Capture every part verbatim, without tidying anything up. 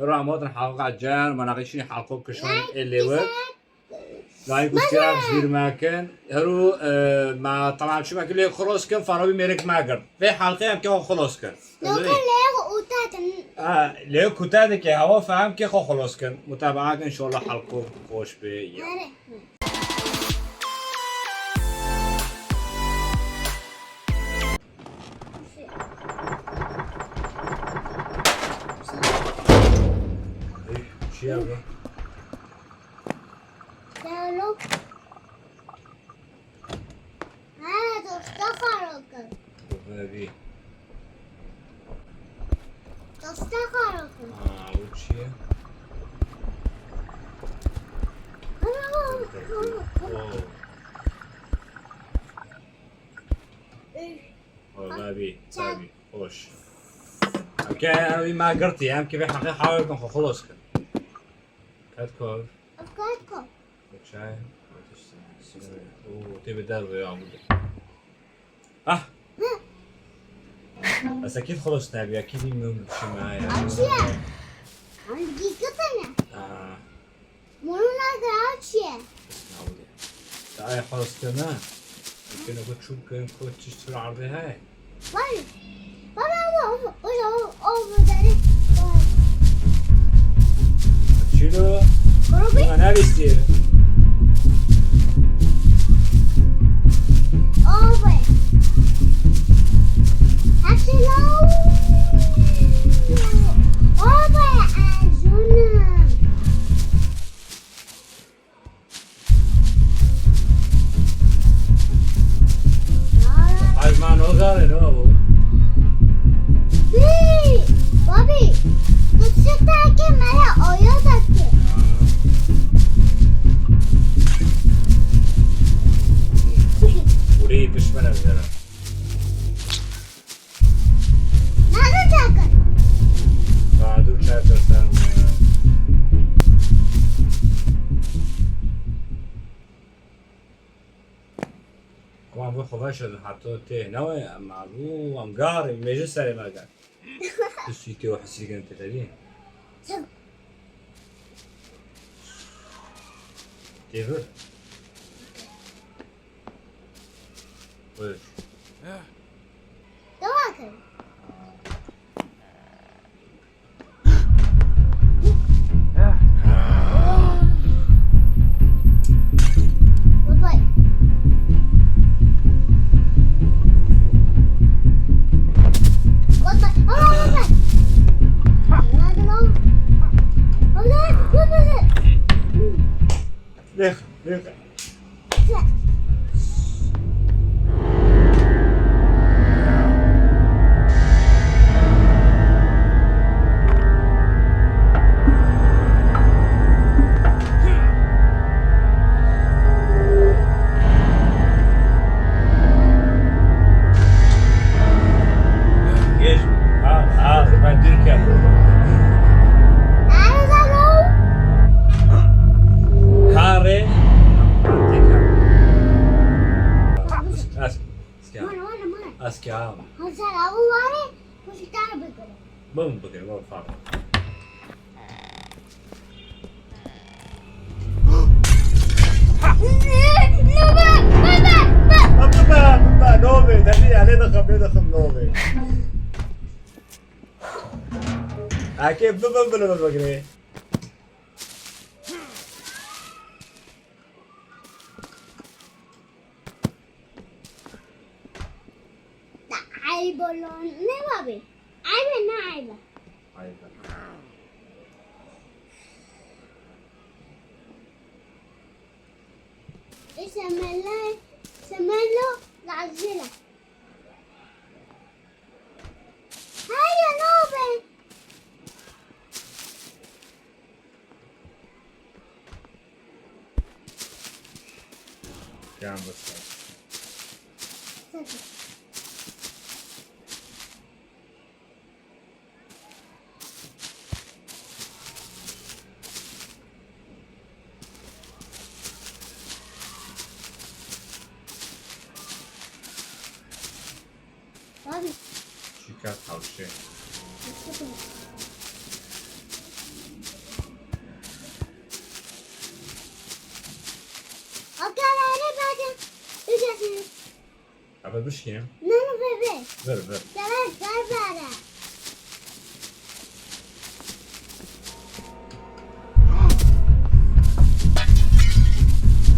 Hero em hatin halqa cer, me neqîşî halqo kişand ê lêwe. Like û subscribe ji bîr mekin. Hero, e, me tamam çi mekin lê xilos kin, Farabî mêrik me girt. Vê halqê em kê xwe xilos kin. Lokan lê û tatin. Ha, lê kuta dike, hewa fehm kê xwe xilos kin. Mutabaa kin, inşallah halqo xweş be ya. Here. Ey, bir şey yapma. Gel oğlum. Ha, dosta karokan. Dosta bir. Dosta karokan. Aa, bu şey. Tamam, tamam, tamam. Oo. Üf. Valla bir, tabii, hoş. Okey, ew ê me girtî, em kê vê heqê hawê bin xwe xilos kin. Ketkov. Ketkov. Çay. Oo, tê bi derve ya bu. Ah! Ez ekîd xilos nebî, ekîd min bişim ha ya. Ew çi ye? Ew dîkitene. Aa. Mono nagir, ew çi ye? Nabûdê. Te ay xwestin ha? Mümkün ku çûk ku çiş tu erdê heye. Vay. Baba, baba, baba, baba, baba, baba. Çilo? Baba. Buna ne istiyor? Baba. Hepsi lo. Baba, canım. Hajman o gare ne bu? Bî, babî, tu çi take me ya oya dake. Burayı pişmene üzere. Nade çakin. Daha dur çarpırsan. Ama bu xweş edin, hatta tê ne we, ama bu, em gar, mêje serê me gar. Tu sîtê û hesî kirin te tevî. Tê vir. Buyur. Devam et. Bye bye. Bye bye. Bye bye. Bye bye. Bye bye. Lêx, lêx. Geç. Ha, ha, ben Türkiye. Kare. Tekrar. As-, asker. Asker. Bum bugün, bum fark. Bibe, bibe, nove, tabii ya, ne dakika, ne dakika, nove. Ake, bibe, bibe, bibe, bibe. Eyb olan ne var be? Eybe ne eybe? Eybe. Semello, semello, lazile. Hayır, ne be? Gel bakalım. Abi. Şikayet tavşe. Nasıl? Abi bişkînim. Nano bebe. Ver, ver. Gel, gel, gel.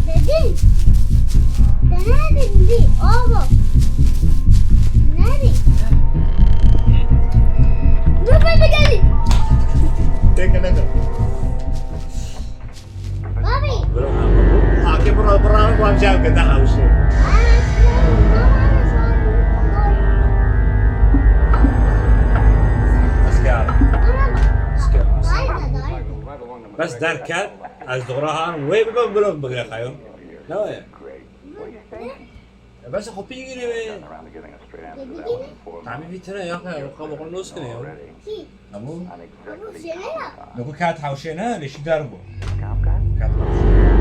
Dedin. Dene dedin. Oğlum. Nerede? Dur bebe geldi. Tek ne? Bobby. Bro, akê bro, bro, wan cem ke daha hewşe. Asker. Asker. Bes derket, ez dora han, wê bibim, bibim, bigre xayo. Ne wê? Bes xwe pî girê wê. Tamî vî tine ya, xwe, xwe, xwe nos kine ya. Hemû? Hemû şêne ya. Noko kat hewşê ne, lê şî dar bû. Kat hewşê.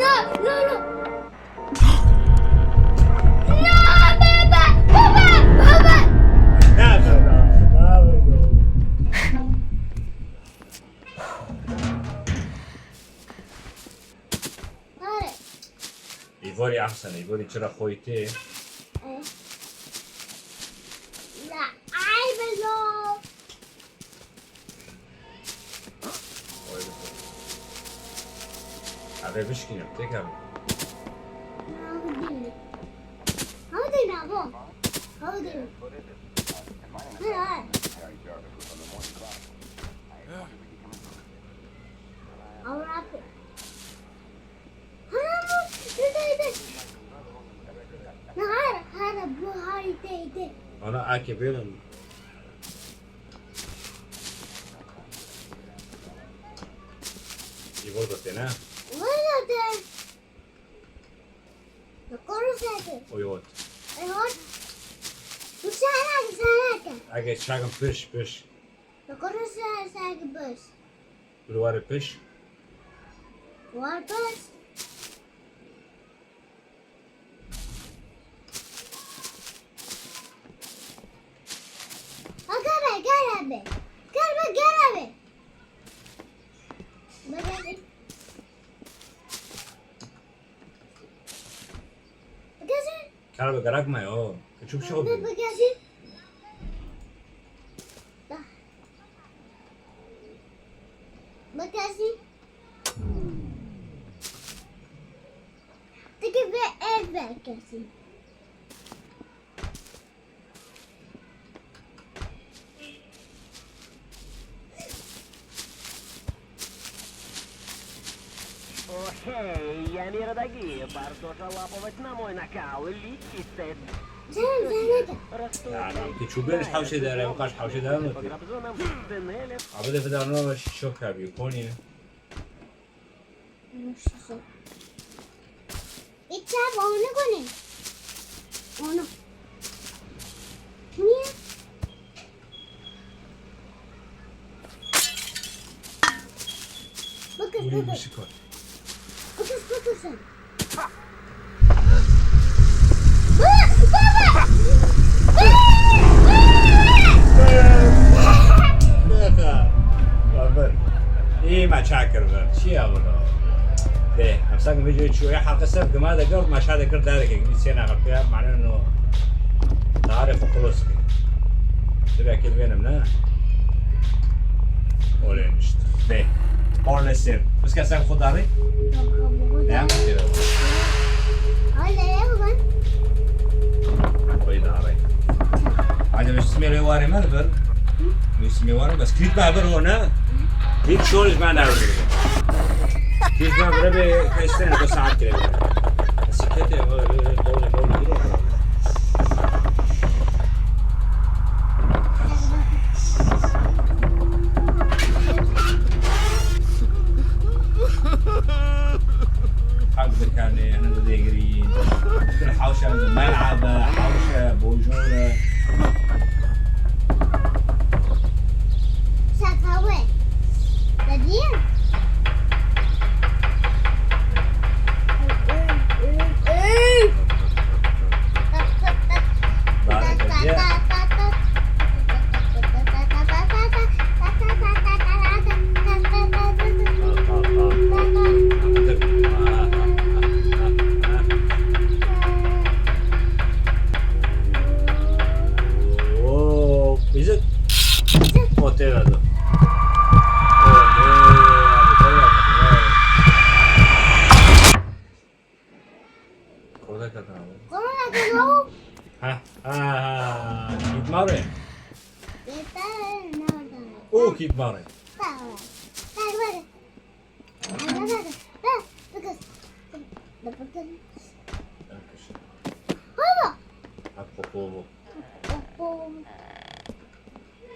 No, no, no. No, baba, baba, baba. Îvorî ehsen, îvorî çira xwîtê. La, ay, belo. Eve bişkîne, têkeve. Hadi ne bu? Hadi. Hadi, hadi. Avrat. Hana bu, ide, ide. Nahar, hara bu, ha, ide, ide. Ana ake benim. Îvo da têne? Wala de. Koro sete. Oy, ot. Oy, ot. Bu sana, bu sana. Age çagın piş, piş. Koro sete, sete, piş. Li warê piş. War piş. Ha, gel be, gel be. Gel be, gel be. Bak, gel. Bak, gel. Kar bi gerek me yo. Küçük bir şey oldu. Bak, gel. Bak, gel. Tiki ve ev berkesin. Okey, yani radagi, bardoza wapovetna mojna kao, liki se. Sen, sen ne? Yani, ki çuberiş hawşe dere, bu kaç hawşe dere mi? Abi de fidanı şok abi, Konya. Nasıl? İçer onu koyayım. Onu. Niye? Bakın, bakın. Bakın, bakın sen. Ê me çakir ve. Çi ya wilo? Dê, em sakin vê cihê çûye, halka ser gima de girt, me şa de kir dereke, gidî sê nexe piya, mane no tarê xwe xilos kir. Tu vekil benim, ne? Olê nişt. Dê. Orle ser. Biz ke ser xwe darî? Dem kir. Olê, ben. Oy darî. Hadi biz simê warê me de bir. Nûsîmê were, bes klît me bir o ne? Klît şol ji me ne? Klît me bir be, kestene, bu saat kire. Sikete, o, o, o, o, o. Hak dikanê, hene didêgirî. Hawşe mel'abe, hawşe bojore. Şakawe. Dediğim. Okey, barê. Ber, ber, ber. Ber, ber, ber. Ber, ber, ber. Hop, hop, hop. Hop, hop.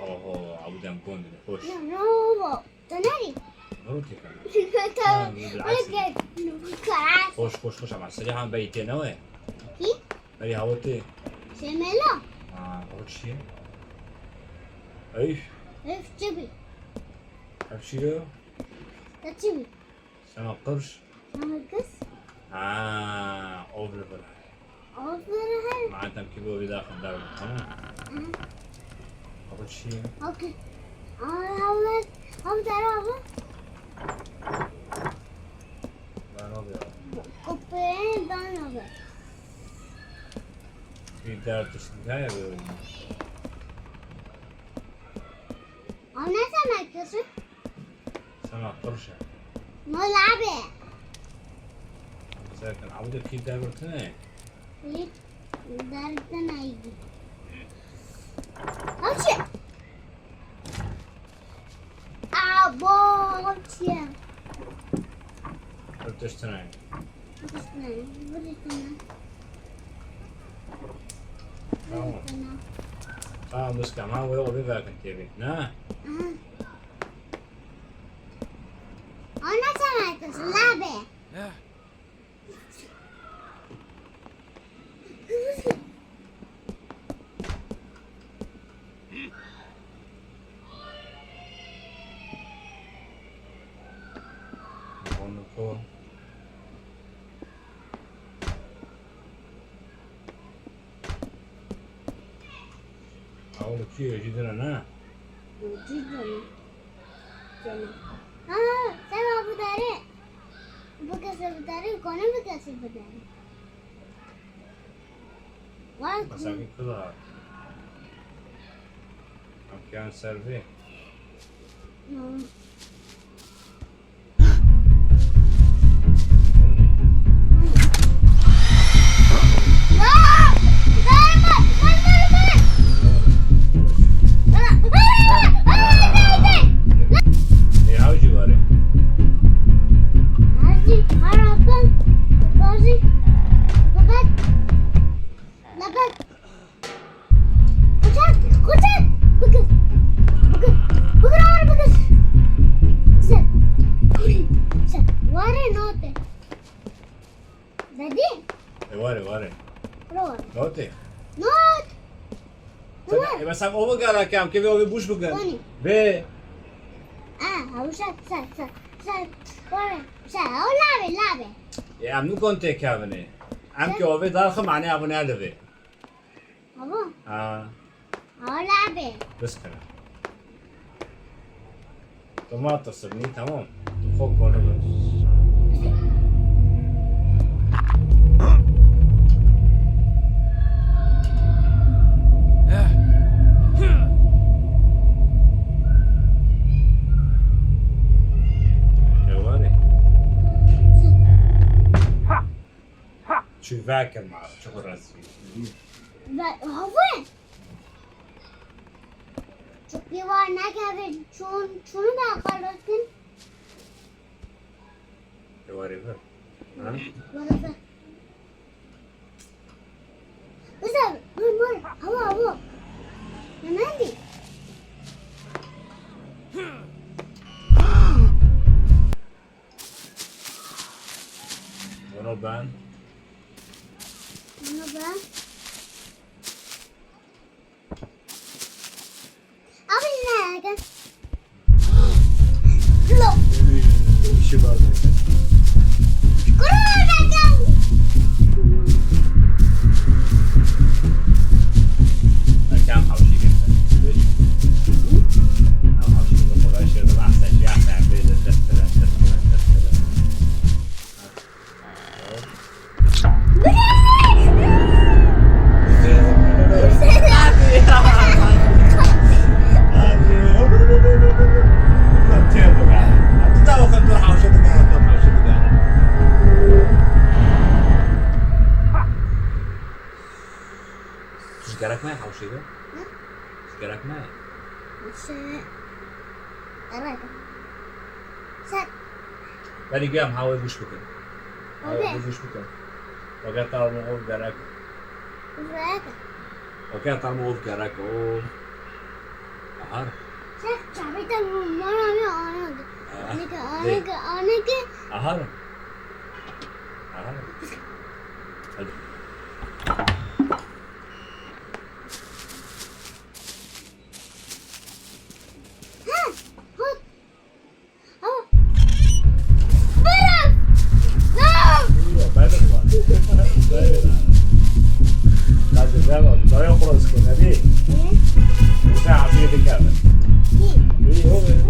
Oho, ew dem gund in, xweş. No, no, baba. Tu nerî? Rûtî xwe. Tamam, bilakis. Okey. Xweş, xweş, xweş, ama serî han beytê ne we? Kî? Berî hawtê. Şemela. Ha, o çi ye? Eyf. Eyf çi bî? Ev çi ye? Te çi bî? Sema qirş. Sema qirş. Ha, ov li vir. Ov li vir. Madem ki bu bir daha xindar, tamam. Hı. Ev çi ye? Okey. Aa, ev, ev dera bu. Ben oluyor. Kopya ben oluyor. Bir daha tişt hikaye böyle. Ama ne zaman kızım? Sana qirş e. Molabe. Zaten abi de pil dertine. Pil dertine. Hadi. Abo, çiye? Ev tişt tune ye. Tişt tune ye. Bu tişt tune ye. Tamam. Tişt tune ye. Tamam, biz keman ve o bir bakın tabii. Ne? Aha. Ana sana kız, labe. Ya. Wonderful. Ew li kî ye jî din e, ne? Jî din e. Canım. Ha, sen abi dare. Bu kese bir dare, konu bir kese bir dare. Vay, mesela bir kula. Am kiyan ser vê. Hmm. Ê, ew jî were. Koçak, koçak. Bıkır. Bıkır. Bıkır ağır bıkır. Sen. Sen. Vare note. Dedi. E, ware, ware. Ro. Note. Not. Sen, e, mesela o bıkır hakem, ki o bir buş bıkır. Hani? Ve. Ha, ha, bu şey, sen, sen, sen. Vare. Sen, o labe, labe. E, em nu konte kevine. Em ki o ve dar xı mane abone leve. Abo. Ha. Abo labe. Bes kere. Domates ni tamam. Xo konu be. Eware. Çi vekir ma, çi xwe rezî. Ve, hava. Çok bir var, ne kadar çon, çonu da kalasın. E, whatever. Ha? Whatever. Güzel, normal, hava, hava. Hemen değil. Bunu ben. Bunu ben. Abi nerede? Lo. İşi var. Kurban. Erken havşi geldi. Ama şimdi kolay şeyler var. Sen ya sen böyle tırtıra, tırtıra, tırtıra. Gerek me hawşê be? Hı? Gerek me? Şey, Gerek. Sen. Belê guya em hawê gûş bikin. Hawê Abi. Hawê gûş bikin. Weke tarmo ov gerek. Gerek. Weke tarmo ov gerek. O. Ahar. Sen çabî te mara ne anık. Ah, Anık, de. Anık, anık. Ahar. Ahar. Hadi. Ha, ha. Ha. Bırak. No. Hı? Hı.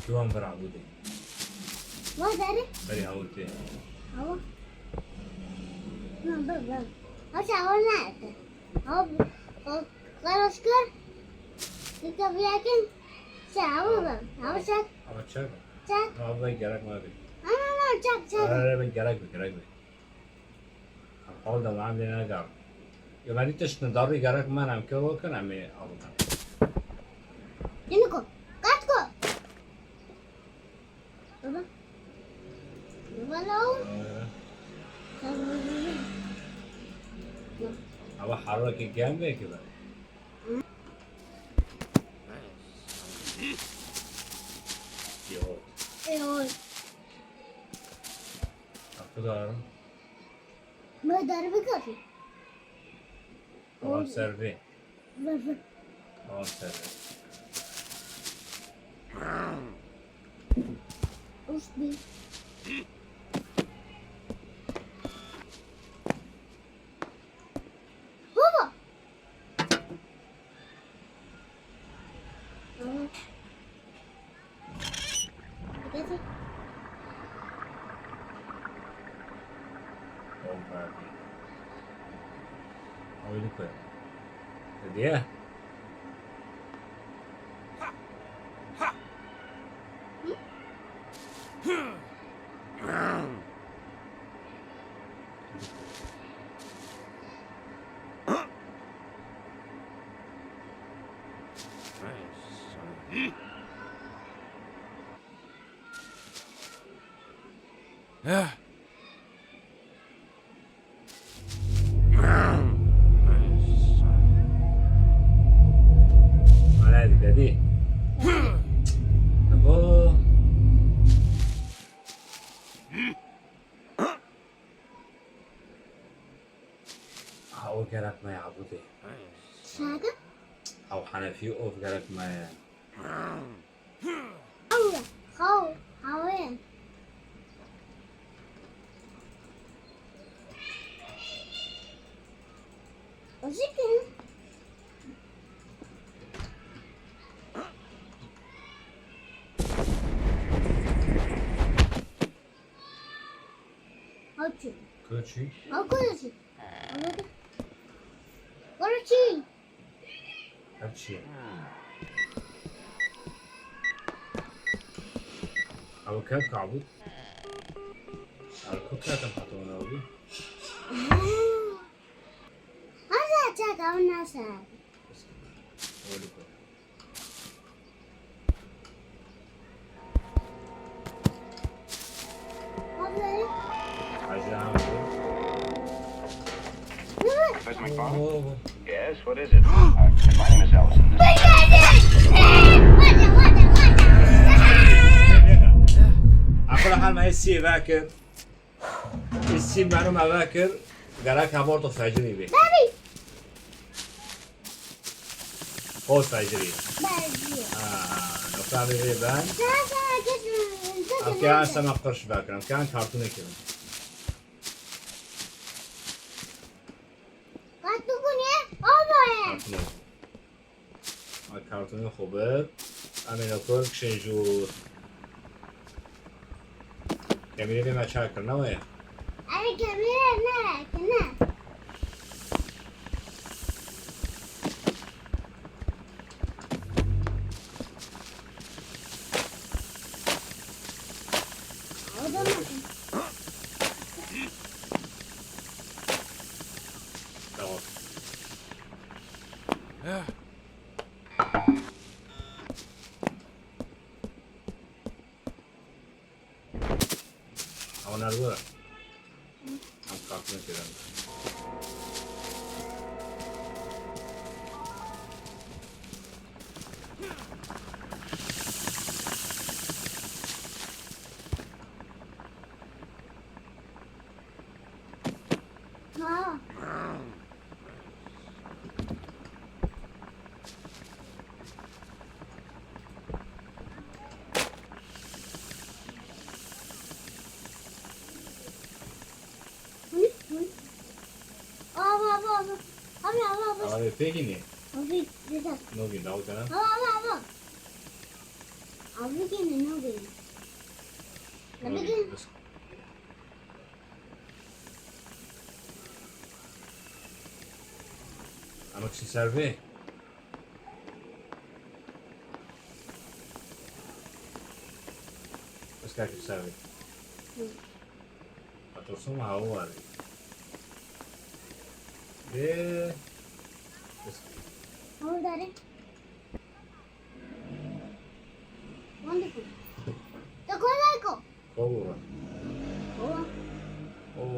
Kiwan vir Ebûdê. Wa derê? Berê hawir tê. Hawa. Na, bak, bak. Hawa, hawa ne? Hawa, hawa, hawa şükür. Dikkat bir yakın. Sen hawa bak. Hawa çek. Hawa çek. Çek. Hawa gerek mi abi? Ana, ana, çek, çek. Ara, ara, gerek mi, gerek mi? Hawa da lan ne kadar. Ya ben hiç ne darı gerek mi? Nam kör o kan ama hawa. Dimi ko. Kat ko. Baba. Baba, no. Ee. Sen baba. Ama harra ki gelmiyor ki ben. Yok. E, oy. Kapılarım. Mı darbe kapı? Tamam, servi. Ver, ver. Tamam, servi. Uçtu. Baba. Aha. Getir. Oldu abi. Oyunu koy. Hadi ya. Hadi, hadi. Bravo. Ha, o gerek me ya, bu de. Şaka? Ew henefî of gerek me ye. Ew, xaw, xaw ye. O jî ki? Haçî. Koçî. Ha, koçî. Koçî. Her çi ye? Ew ket kabû. Ew ku ketin hata wana wî? Heza çek ew nase. Olî ku. Professor McFarlane? Yes, what is it? Uh, my name is Allison. This Akula hal me sî vekir. Sî menu me vekir. Gerek heval to fecirî bê. Hol fecirî. Fecirî. Ha, nokta vê vê ben. Sen, sen, geç, geç, Em geç, kiyan geç. Sema qirş vekirin. Em kiyan kartûnê kirin. Kartûn ku niye? Ama ye. Kartûnê. Ay, kartûnê xwe bir. Em ê li ku kişên jûr. Kemîrê vê me çar kir, ne weye? Erê, kemîrê ne, ne. Ew nerve. Em kartine kirin. Ha. Ava, ava, ava. Abi, ava, ava. Abi, peki ne? Abi, güzel. Ne oldu? Daha sana. Ava, ava, ava. Abi, gene ne oldu? Ne bileyim. Ama kişi serve. Bes kar kişi serve. Hı. Atorsun mu hava var? De. Bes. Hava dare. Wonderful. Te kol ayko. Kol ora. Kol. Oh, oh, oh,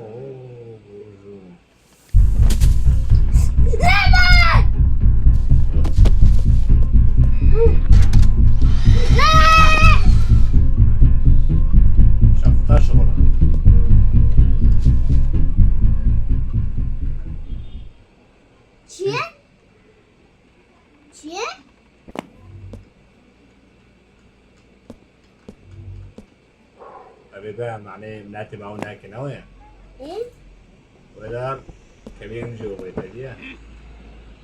oh. Lemon! Şafta şola. Çiye? Çiye? Evê be, manê netê me ew neke, ne weye? Ê? Wela kevê him jî wê te diye.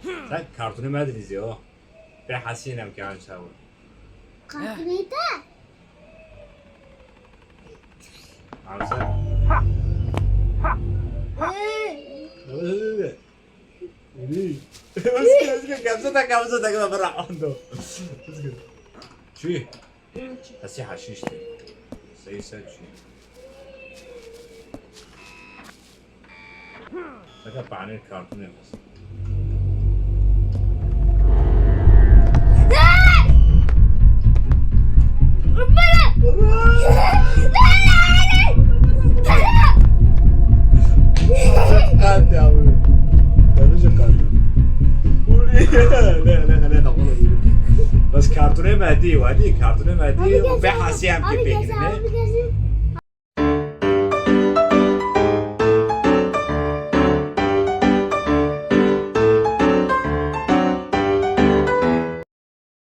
Sen kartûnê me dilîzê o. Pê hesîn em ke an çawa. Kartûnê te? Hamza. Ê! Ê! Ê! Özgür, Özgür, gamze tak, gamze tak, bırak onu. Özgür. Çi? Hesî haşîş tê. Sey ser çi? Seka panel kartûnê xwest. Qat ya bu. Tabii ki kartûn. Ne, ne, ne, ne, ne. Bes kartûnê me dî, wadî, kartûnê me dî, û bê hesî em kê pêkirine.